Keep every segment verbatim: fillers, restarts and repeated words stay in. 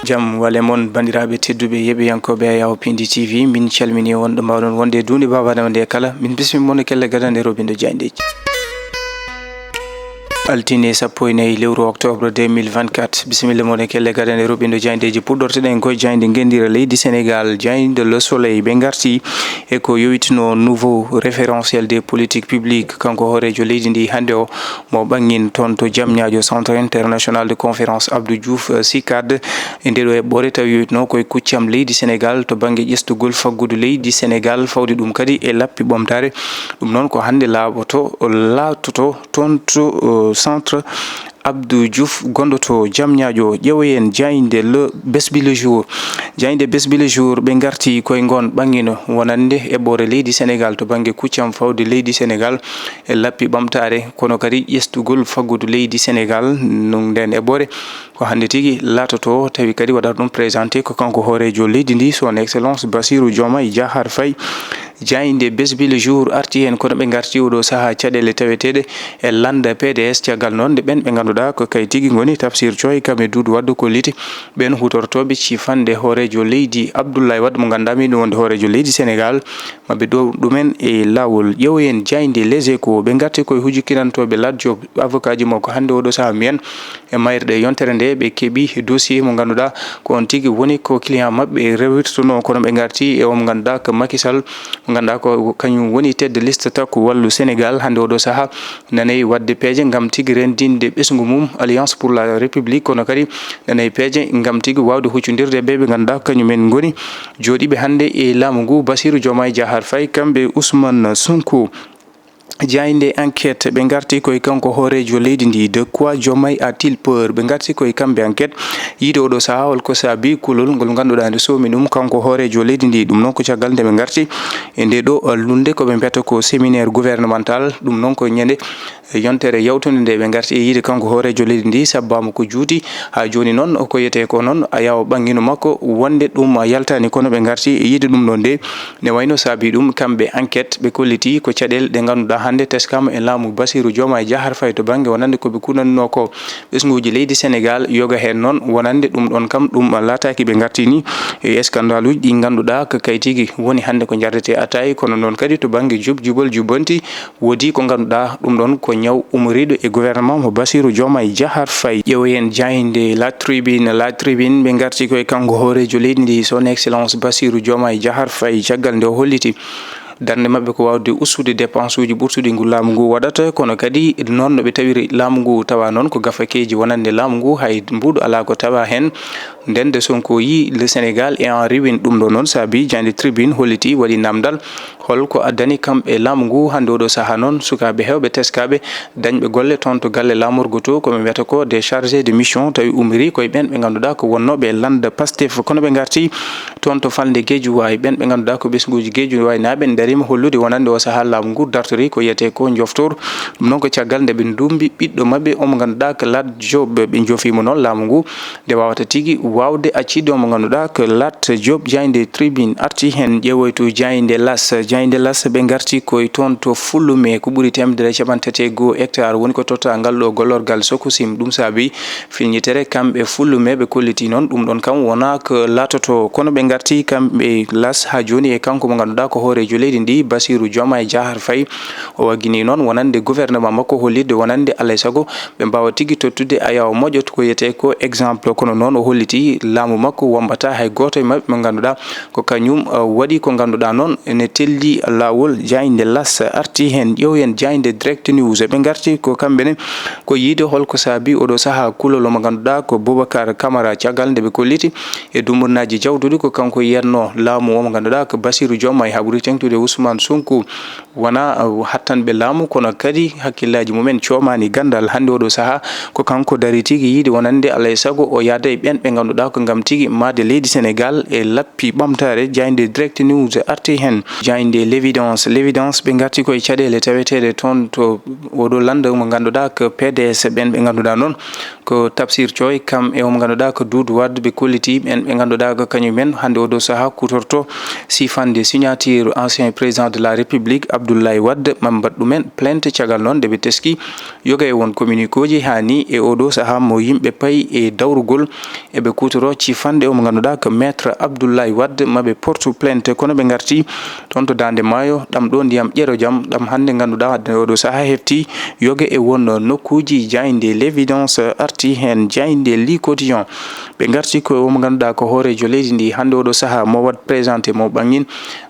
Jam wale mon, banndiraaɓe tedduɓe, yeɓiyankooɓe Ayaw Pindi T V, min calmini on ɗo mbaawɗon wonde e duunde Baaba Adama nde kala. Min bismi mon e kelle gadande robindo jaayndeeji. Altine sappo e nayi lewru octobre deux mille vingt-quatre. Bisimilla mon e kelle gadande robindo jaayndeeji. Puɗɗorteɗen koye jaaynde ngenndira leydi Sénégal, jaaynde Le Soleil. Ɓe ngarti e ko yowitino nouveau référentiel des politiques publiques. Kanko hooreejo leydi ndi hannde o mo ɓanngin toon to Diamniadio, Centre International de Conférence Abdou Diouf, eh, sicad. E nde ɗo eɓɓore tawi yowitno koye kuccam leydi Sénégal to bannge ƴestugol faggudu leydi Sénégal, fawde ɗum kadi e lappi ɓamtaare. Ɗum noon ko hannde laaɓoto, laatoto toon to, eh, Centre Abdou Diouf gonɗo to Diamniadio. Ƴeewoyen jaaynde Le Besbi Le Jour. Jaaynde Besbi Le Jour, ɓe ngarti koye ngoon ɓanngino wonande eɓɓore leydi Sénégal to bannge kuccam fawde leydi Sénégal e lappi ɓamtaare, kono kadi ƴestugol faggudu leydi Sénégal. Ɗum nden eɓɓore ko hannde tigi laatoto, tawi kadi waɗata ɗum présenté ko kanko hooreejo leydi ndi, son excellence Bassirou Diomaye Diakhar Faye. Jaaynde Besbi Le Jour arti heen, kono ɓe ngarti oɗo sahaa caɗeele taweteeɗe e lannda P D S. Caggal noon nde ɓen ɓe ngannduɗaa ko kay tigi ngoni Tafsir Coy, kam e Doudou Wade kolliti ɓen hutortooɓe cifande hooreejo leydi Abdoulaye Wade mo ngannduɗaa min ɗum wonde hooreejo leydi Sénégal, maɓɓe ɗo ɗumen e laawol. Ƴeewoyen jaaynde Les Échos, ɓe ngarti koye hujukkinantooɓe Lat Diop, avocat ji makko hannde oɗo sahaa mbiyen e mayre ɗe yontere nde ɓe keɓi dossier mo ngannduɗaa ko on tigi woni ko client maɓɓe rewirtono, kono ɓe ngarti e on ngannduɗaa ko Macky Sall, mo ngannduɗaa ko kañum woni tête de liste Takku Wallu Sénégal hannde oɗo sahaa. Nanay waɗde peeje ngam tigi renndinde ɓesngu mum Alliance pour la République, kono kadi nanay peeje ngam tigi waawde huccondirde ɓe ɓe ngannduɗaa kañum en ngoni jooɗiiɓe hannde e laamu ngu, Bassirou Diomaye Diakhar Faye, kamɓe Ousmane Sonko. Jaaynde Enquête, ɓe ngarti koye kanko hooreejo leydi ndi. De quoi Diomaye a-t-il peur? Ɓe ngarti koye kamɓe Enquête, yiide oɗo sahaa holko saabi kulol ngol ngannduɗaa nde soomi ɗum kanko hooreejo leydi ndi. Ɗum noon ko caggal nde ɓe ngarti e nde ɗo, uh, lunde ko ɓe mbiyata ko séminaire gouvernemental. Ɗum noon ko ñande yontere yawtunde nde ɓe ngarti e yiide kanko hooreejo leydi ndi, sabbaama ko juuti. Haa jooni noon ko yetee ko noon Ayaw ɓanngino makko wonde ɗum yaltaani, kono ɓe ngarti e yiide ɗum ɗo nde ne wayno saabi ɗum, kamɓe Enquête ɓe kolliti ko caɗeele ɗe ngannduɗaa hannde teskaama e laamu Bassirou Diomaye Diakhar Faye to bannge wonande ko ɓe kunannoo ko ɓesnguuji leydi Sénégal. Yoga heen noon wonande ɗum ɗon kam ɗum laataaki ɓe ngartini e skandaluuji ɗi ngannduɗaa ko kay tigi woni hannde ko njardetee ataay, kono noon kadi to bannge jub jubal jubbanti woodi ko ngannduɗaa ɗum ɗon ko ñaw umoriiɗo e gouvernement mo Bassirou Diomaye Diakhar Faye. Ƴeewoyen jaaynde La Tribune. La Tribune ɓe ngarti koye kanko hooreejo leydi ndi, son excellence Bassirou Diomaye Diakhar Faye, caggal nde o holliti darnde maɓɓe ko waawde ustude dépense uji ɓurtuɗi ngu laamu ngu waɗata, kono kadi noon no ɓe tawiri laamu ngu tawa noon ko gafakeeji wonande laamu ngu hay mbuuɗu alaa ko tawa heen. Nden nde Sonko yii Le Sénégal est en ruine, ɗum ɗo noon saabi jaaynde Tribune holliti waɗi namdal holko addani kamɓe laamu ngu hannde oɗo sahaa noon sukaaɓe heewɓe teskaaɓe dañɓe golle toon to galle laamorgo to, ko ɓe mbiyata ko des chargés de mission, tawi umiri koye ɓeen ɓe ngannduɗaa ko wonnooɓe e lannda Pastef, kono ɓe ngarti toon to falnde Guédiawaye, ɓeen ɓe ngannduɗaa ko ɓesnguuji Guédiawaye naaɓe dariima hollude wonande o sahaa laamu ngu dartori ko yetee ko njoftoor. Ɗum noon ko caggal nde ɓe ndummbi ɓiɗɗo maɓɓe omo ngannduɗaa ko Lat Diop, ɓe njofiima noon laamu ngu nde waawata tigi waawde accitde omo ngannduɗaa ko Lat Diop. Jaaynde Tribune arti heen, ƴeewoytu jaaynde L'As. Jaaynde L'As ɓe ngarti koye toon to Fullume, ko ɓuri teemedere e capanɗe tati e goo hectare woni ko totta ngal ɗo gollorgal Sokosim. Ɗum saabi filñitere kamɓe Fullume ɓe kolliti noon ɗum ɗon kam wonaa ko laatoto, kono ɓe ngarti kamɓe L'As haa jooni e kanko mo ngannduɗaa ko hooreejo leydi ndi, Bassirou Diomaye Diakhar Faye. O waggini noon wonande gouvernement makko hollirde wonande alay sago ɓe mbaawa tigi tottude Ayaw moƴƴo ko yetee ko exemple, kono noon o holliti laamu makko wommbata hay gooto e maɓɓe mo ngannduɗaa ko kañum, uh, waɗi ko ngannduɗaa noon ene telli laawol. Jaaynde L'As arti heen, ƴeewoyen jaaynde Direct News. Ɓe ngarti ko kamɓe ne ko yiide holko saabi oɗo sahaa kulol mo ngannduɗaa ko Boubacar Camara, caggal nde ɓe kolliti e dumburnaaji jawtuɗi ko kanko yiyatnoo laamu o mo ngannduɗaa ko Bassirou Diomaye, haa ɓuri teeŋtude Ousmane Sonko. Wonaa, uh, hattanɓe laamu, kono kadi hakkillaaji mumen coomaani ganndal. Hannde oɗo sahaa ko kanko darii tigi yiide wonande alay sago o yaada e ɓeen ɓe ngannduɗaa ko ngam tigi maayde leydi Sénégal e lappi ɓamtaare. Jaaynde Direct News arti heen. Jaaynde L'Évidence, L'Évidence ɓe ngarti koye caɗeele taweteeɗe toon to oɗo lannda mo ngannduɗaa ko P D S, ɓeen ɓe ngannduɗaa noon Ko Tafsir Coy, kam e omo ngannduɗaa ko Doudou Wade, ɓe kolliti ɓen ɓe ngannduɗaa ko kañumen hannde oɗo sahaa kuutorto sifande signature ancien président de la République Abdoulaye Wade, maa ɓe mbaɗ ɗumen plainte. Caggal noon nde ɓe teski yoga e won communiqueji haani e oɗo sahaa mo yimɓe payi e dawrugol, eɓe kuutoro sifande omo ngannduɗaa ko maître Abdoulaye Wade, maa ɓe portu plainte. Kono ɓe ngarti toon to Daande Maayo, ɗam ɗo ndiyam ƴerojam, ɗam hannde ngannduɗaa hannde oɗo sahaa hefti yoga e won nokkuuji jaaynde L'Évidence arti heen, jaaynde Le Quotidien. Ɓe ngarti ko omo ngannduɗaa ko hooreejo leydi ndi hannde oɗo sahaa mo waɗ présenté mo ɓangin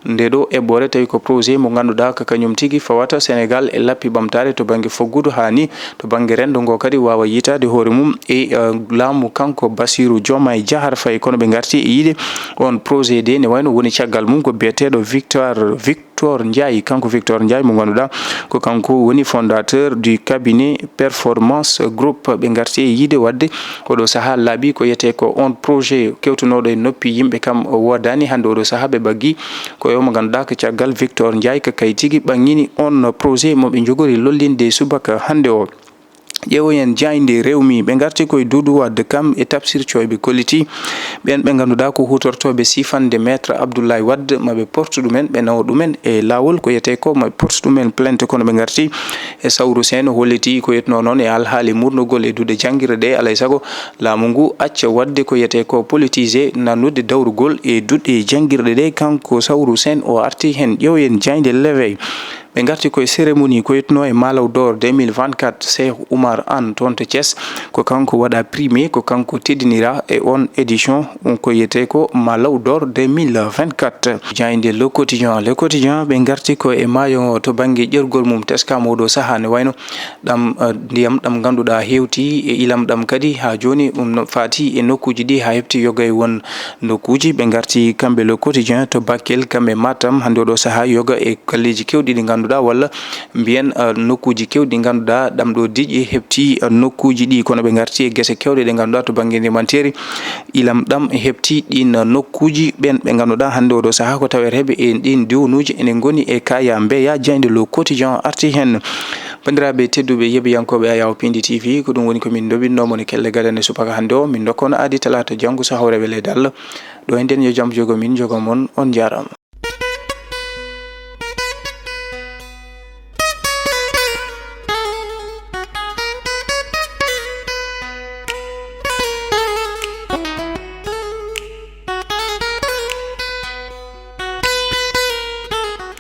nde ɗo eɓɓore, tawi ko projet mo ngannduɗaa ko kañum tigi fawata Sénégal e lappi ɓamtaare to bannge faggudu haani to bannge renndo ngo kadi waawa yiytaade hoore mum e, eh, laamu kanko Bassirou Diomaye Diakhar Faye. Kono ɓe ngarti e yiide on projet de ne wayno woni caggal mum ko biyeteeɗo Victor, Victor Ndiaye. Kanko Victor Ndiaye mo ngannduɗaa ko kanko woni fondateur du cabinet Performance Group. Ɓe ngarti e yiide waɗde oɗo sahaa laaɓi ko yetee ko on projet kewtunooɗo e noppi yimɓe kam o woodaani. Hannde oɗo sahaa ɓe ɓaggi ko e omo ngannduɗaa ko caggal Victor Ndiaye ko kay tigi ɓangini on projet mo ɓe njogori lollinde subaka hannde o. Ƴeewoyen jaaynde Rewmi, ɓe ngarti koye Doudou Wade kam e Tafsir Coy, ɓe kolliti ɓen ɓe ngannduɗaa ko huutortooɓe sifande maître Abdoulaye Wade, maa ɓe portu ɗumen, ɓe nawa ɗumen e laawol ko yetee ko maa ɓe portu ɗumen plainte. Kono ɓe ngarti e Sawru Seen, o holliti ko yetnoo noon e alhaali murnugol e duɗe janngirɗe ɗe, alay sago laamu ngu acca waɗde ko yetee ko politisé, nannude dawrugol e duɗe janngirɗe ɗe. Kanko Sawru Seen o arti heen. Ƴeewoyen jaaynde L'éveil. Ɓe ngarti koye cérémonie ko yetnoo e Malaw d'Or deux mille vingt-quatre, Cheikh Oumar Anne toon to Thiès. Ko kanko waɗa primé, ko kanko teddiniraa e on édition, um, ko yetee ko Malaw d'Or deux mille vingt-quatre. Jaaynde Le Quotidien, Le Quotidien, ɓe ngarti ko e maayo ngo to bannge ƴergol mum, teskaama oɗo sahaa ne wayno ɗam, eh, ndiyam ɗam ngannduɗaa heewti e ilam ɗam kadi haa jooni, ɗum no faati e nokkuuji ɗi haa heɓti yoga e won nokkuuji. Ɓe ngarti kamɓe Le Quotidien to Bakel, kamɓe Matam, hannde oɗo sahaa yoga e galleeji keewɗi ɗi ngannduɗaa walla mbiyen, eh, nokkuuji keewɗi ɗi ngannduɗaa ɗam ɗo diƴƴe heɓti, eh, nokkuuji ɗi. Kono ɓe ngarti e gese keewɗe ɗe ngannduɗaa to bannge ndemanteeri, ilam ɗam heɓti ɗin nokkuuji. Ɓen ɓe ngannduɗaa hannde oɗo sahaa ko taweteeɓe e ɗin diwnuuji ene ngoni e kaya mbeya. Jaaynde Le Quotidien arti heen. Banndiraaɓe tedduɓe yeɓiyankooɓe Ayaw Pindi T V, ko ɗum woni ko min ndoɓinno mon e kelle gadane subaka hannde o. Min ndokkono aadi talaata janngo so hawre welee Alla. Ɗo e nden yo jam jogo min, jogo mon. On njaaraama.